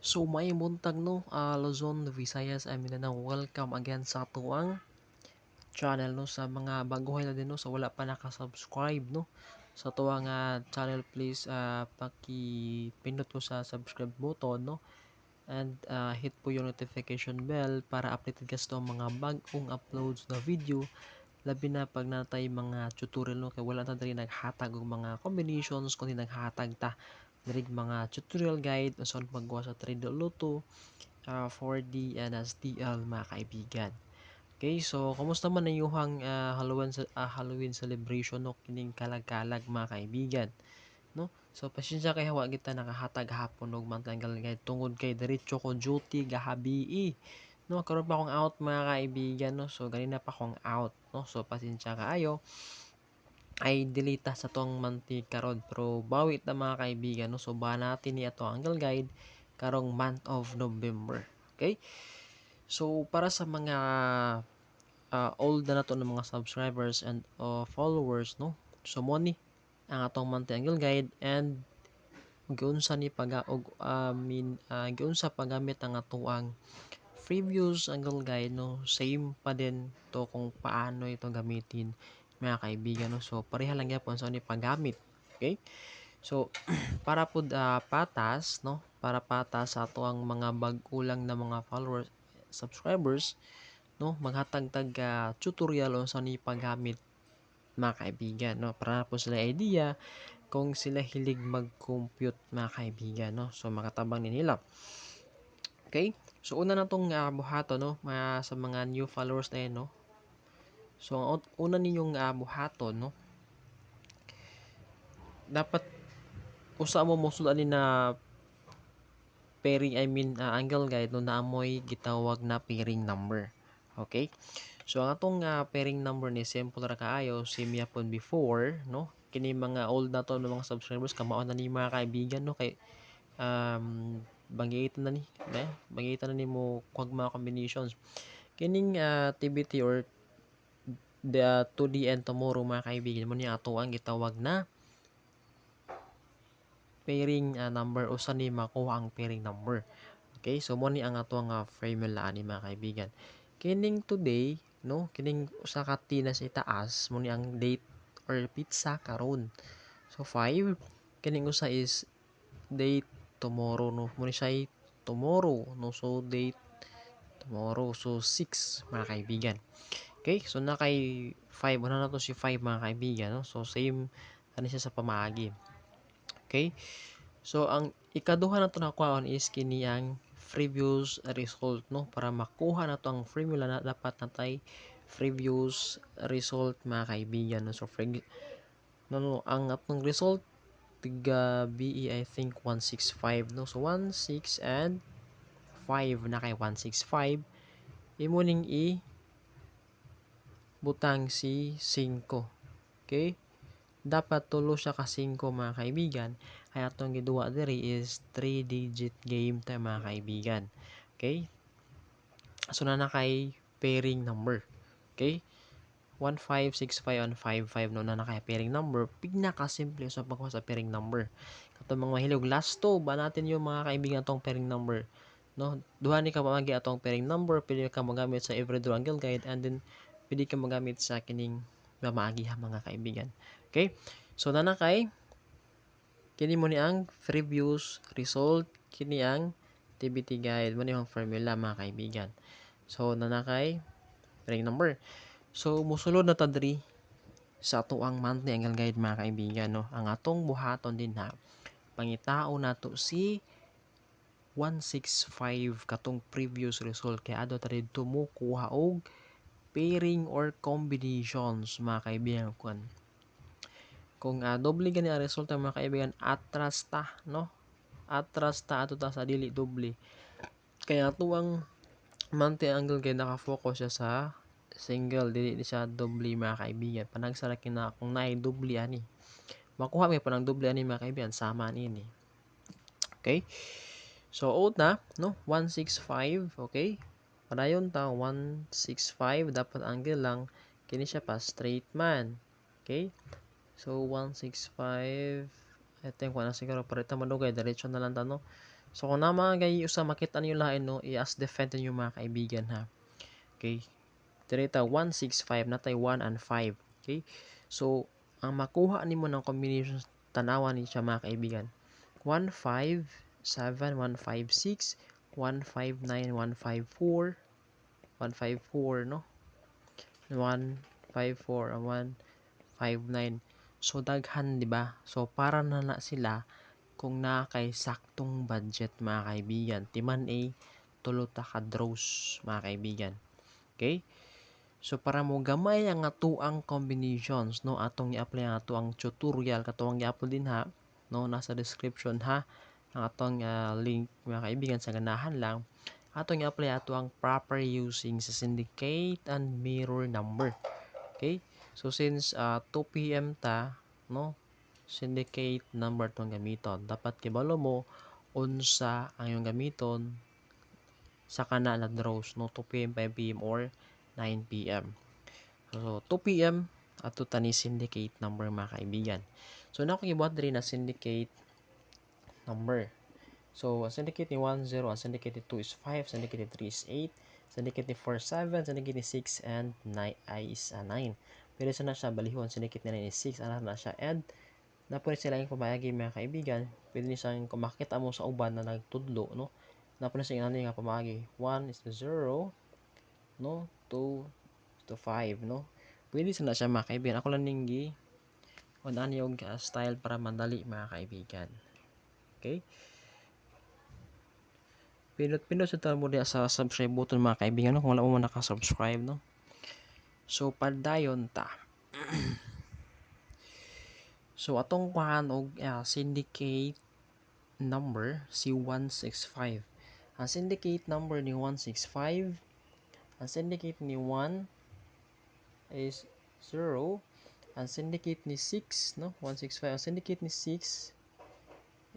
So maayong buntag, no, Luzon, Visayas and Mindanao. Welcome again sa atuang channel, no. Sa mga baguhay na din, no, sa wala pa naka-subscribe, no, sa atuang channel, please paki-pindot ko sa subscribe button, no, and hit po yung notification bell para updated ka sa mga bag-ong uploads na video, labi na pag natay mga tutorial, no, kay wala ta diri naghatag og mga combinations kundi naghatag ta diri mga tutorial guide unsa paggawa sa 3D Lotto, 4D and STL, mga kaibigan. Okay, so kumusta man ang inyong Halloween celebration, no, kining kalag-kalag, mga kaibigan, no? So pasensya kay wa kita nakahatag hapon og monthly angle guide tungod kay diretso ko duty gahabii, no? Karon pa akong out, mga kaibigan, no? So ganina pa akong out, no? So pasensya kaayo ay delete sa tong monthly karon, pero bawi ta, mga kaibigan, no? So ba natin ni ato angle guide karong month of November. Okay, so para sa mga old na nato ng mga subscribers and followers, no, so mo ni ang atong monthly angle guide and giunsa ni pag og mean giunsa paggamit ang atoang previous angle guide, no? Same pa din to kung paano ito gamitin, mga kaibigan, no? So pareha lang gyapon sa ni paggamit. Okay, so para pud patas, no, para patas sa ato ang mga bag-o lang na mga followers, subscribers, no, maghatag tag tutorial unsa ni paggamit, mga kaibigan, no, para po sila idea kung sila hilig mag-compute, mga kaibigan, no? So makatabang ni nila. Okay, so una na tong buhaton, no, mga sa mga new followers na yun, no? So ang una ninyong buhaton, no, dapat usa mo mosulod ani na pairing, I mean angle guide, no, naamoy gitawag na pairing number. Okay? So ang atong pairing number ni simple ra kaayo, same yapon before, no? Kini mga old na to ng mga subscribers kamao na ni, mga kaibigan, no, kay banggitan na ni, eh, banggitan na nimo kuwag mga combinations. Kining TBT or the 2D and tomorrow, mga kaibigan, mo ni ato ang gitawag na pairing number, usa ni makuha ang pairing number. Okay, so mo ni ang ato nga formula ani, mga kaibigan. Kining today, no, kining usa ka T na sa itaas mo ni ang date or petsa karon. So 5, kining usa is date tomorrow, no, mo ni siya tomorrow, no? So date tomorrow, so 6, mga kaibigan. Okay, so na kay 5, una na to si 5, mga kaibigan, no? So same ano siya sa pamaagi. Okay? So ang ikaduha na to nakuhaon is kini ang previous result, no? Para makuha na to ang formula na dapat natay previous result, mga kaibigan, no? So no, no, ang atong result tiga BE, I think 165, no? So 1 6 and 5 na kay 165, imo ning i butang si 5. Okay? Dapat tulo siya ka 5, mga kaibigan. Kaya atong giduwa diri is 3 digit game ta, mga kaibigan. Okay? So na na kay pairing number. Okay? 1 5 6 5 and 5 5, no, na na kay pairing number. Pinaka-simple sa pagkuha sa pairing number. Katong mga mahilog last to ba natin yung mga kaibigan atong pairing number, no? Duha ni ka pamagi atong pairing number. Pwede ka magamit sa every draw angle guide and then pwede ka magamit sa kining pamaagi ha, mga kaibigan. Okay? So nana kay kini mo ni ang previous result, kini ang TBT guide mo ni ang formula, mga kaibigan. So nana kay pairing number. So musulod na ta diri sa ato ang monthly angle guide, mga kaibigan, no? Ang atong buhaton din ha, pangitao nato si 165 katong previous result kay adto ta didto mo kuha og pairing or combinations, mga kaibigan. Kun kung doble gani ang resulta, mga kaibigan, atras ta, no, atras ta ato ta sa dili doble, kaya tuwang monthly angle kay naka-focus siya sa single, dili ni siya doble, mga kaibigan. Panagsa ra kina kung naay doble ani, makuha may panang doble ani, mga kaibigan, sama niini. Okay, so una, no, 165. Okay, padayon ta 165, dapat angle lang kini siya pa straight man. Okay, so 165, I think wala siguro para ita madugay, diretso na lang ta, no? So kung naa man kay usa makita niyo lain, no, i-as defend ninyo, mga kaibigan, ha. Okay. Diri ta 1 6 5, natay 1 and 5. Okay? So ang makuha nimo ng combination, tanawa ni siya, mga kaibigan. 1 5 7, 1 5 6, 1 5 9, 1 5 4, 1 5 4, no? 1 5 4, 1 5 9. So daghan, di ba? So para na na sila kung naa kay saktong budget, mga kaibigan. Timan a tulo ta ka draws, mga kaibigan. Okay? So para mo gamay ang atuang combinations, no, atong i-apply ang atuang tutorial katuang i-upload din ha, no, nasa description ha ang atong link, mga kaibigan, sa ganahan lang atong i-apply ato ang proper using sa syndicate and mirror number. Okay? So since 2 PM ta, no, syndicate number tong gamiton. Dapat kibalo mo unsa ang iyong gamiton sa kana na draws, no, 2 PM, 5 PM or 9 PM. So 2 PM ato tani syndicate number, mga kaibigan. So na ako gibuhat diri na syndicate number. So ang syndicate ni 1 0, ang syndicate ni 2 is 5, syndicate ni 3 is 8, syndicate ni 4 7, syndicate ni 6 and 9 ay is 9. Pero sa na siya balihon, syndicate ni 9 is 6, ana na siya, and napo ni sila yung pamaagi, mga kaibigan. Pwede ni siyang kung makita mo sa uban na nagtudlo, no, napo ni siya nga pamaagi. 1 is to 0, no, 2 to 5, no. Pwede sa na siya, mga kaibigan. Ako lang ning gi on ani og style para madali, mga kaibigan. Okay, pindot pindot sa mo diya sa subscribe button, mga kaibigan, no, kung wala mo man naka-subscribe, no. So padayon ta. So atong kuhaan og syndicate number si 165. Ang syndicate number ni 165, ang syndicate ni 1 is 0, ang syndicate ni 6, no, 165, ang syndicate ni 6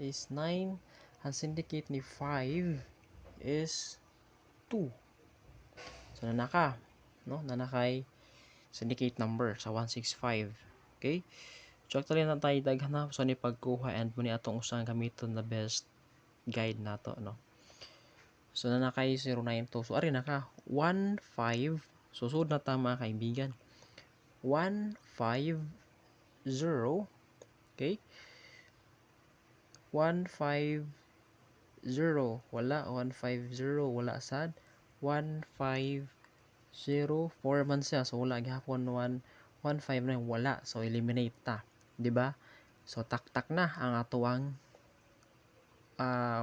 is 9, ang syndicate ni 5 is 2. So nanaka, no, nanakay syndicate number sa 165. Okay, so actually na tayo daghan na so ni pagkuha and mo ni atong usang gamiton na best guide nato, no. So nanakay 092. So ari na ka 15. So sud na ta, mga kaibigan. 1 5 0. Okay? 1 5 0, wala. 1 5 0, wala sad. 1 5 0 4 man siya, so wala gihapon. 1 1 5 9, wala. So eliminate ta, di ba? So taktak na ang atuang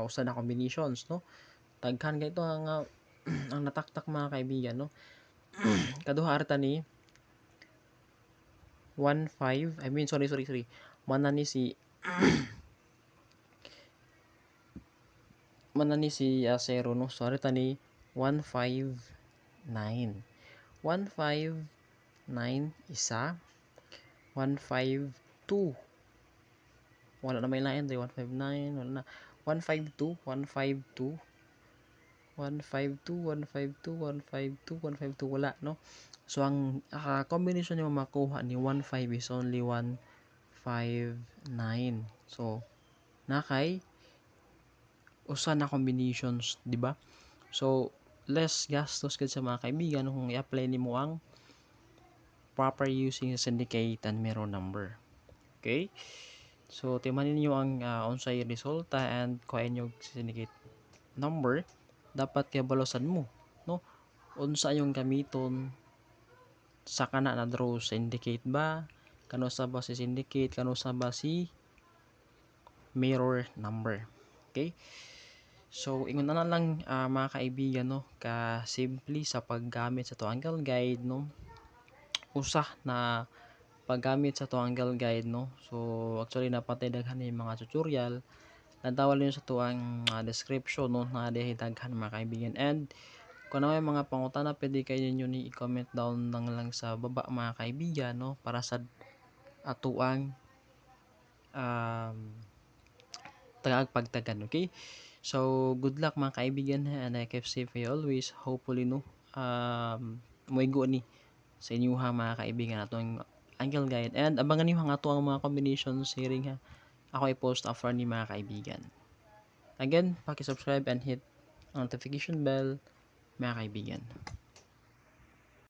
usa na combinations, no. Daghan kay ito ang nataktak, mga kaibigan, no. Kaduha arta ni 1 5, I mean, sorry, sorry, sorry, mana ni si 0, no. So arta ni 1 5 9, 1 5 9 isa, 1 5 2, wala na, may lain 1 5 9, wala na. 1 5 2, 1 5 2, 1 5 2, 1 5 2, 1 5 2, 1 5 2, wala, no. So ang combination nimo makuha ni 1 5 is only 1 5 9. So nakay usa na combinations, di ba? So less gastos gid sa mga kaibigan kung i-apply nimo ang proper using sa syndicate and mirror number. Okay, so timan ninyo ang unsay resulta and kuha inyo syndicate number. Dapat kay balosan mo, no, unsa yung gamiton sa kana na draw. Syndicate ba, kanusa ba si syndicate, kanusa ba si mirror number? Okay, so ingon na lang, mga kaibigan, no, ka simple sa paggamit sa to angle guide, no, usa na paggamit sa to angle guide, no. So actually napatay daghan ni mga tutorial. Natawal niyo sa tuang description, no, na dihay daghan, mga kaibigan. And kung ano may mga pangutana, pwede kayo ninyo ni i-comment down lang sa baba, mga kaibigan, no, para sa atuang tagagpagtagan. Okay, so good luck, mga kaibigan, and I keep safe always. Hopefully, no, moigo ni sa inyo ha, mga kaibigan, atong angle guide, and abangan niyo ang ato ang mga combinations sharing ha. Ako i-post after ni, mga kaibigan. Again, paki-subscribe and hit ang notification bell, mga kaibigan.